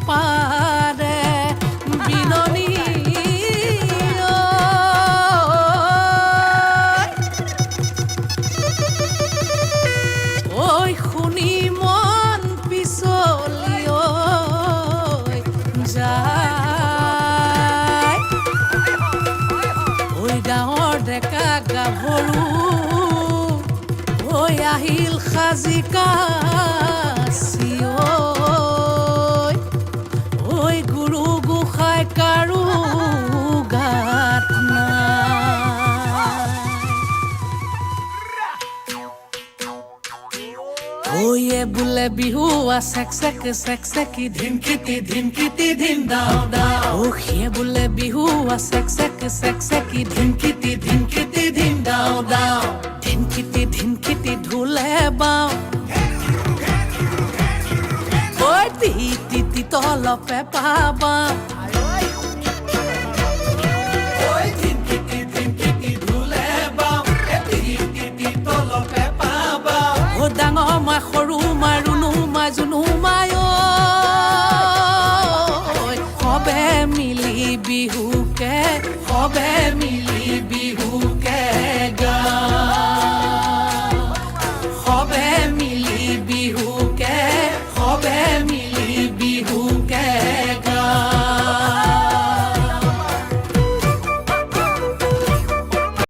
পাৰে বিননি ঐ। ঐ শুনি মন পিছলি ঐ যায়। ঐ গাঁৱৰ ডেকা গাভৰু ঐ আহিল সাজি কাচি ঐ। ঐ গুৰু গোসাঁই কাৰো গাত নাই। ঐয়ে বোলে বিহুৱা চেক চেক চেক চেকি ধিনকিটি ধিনকিটি ধিন দাও দাও। ঐ সিয়ে বোলে বিহুৱা চেক চেক চেক চেকি ধিনকিটি ধিনকিটি ধিন দাও দাও। ধিনকিটি ধিনকিটি ঢোলে বাও, ঐ তিতি তলপে পাবা। ঐ ধিনকিটি ধিনকিটি ঢোলে বাও, তিতি তলপে পাবা। ঐ ডাঙৰ মাই, সৰু মাই, ৰুণু মাই, জুনু মাই ঐ, সবে মিলি বিহুকে, সবে মিলি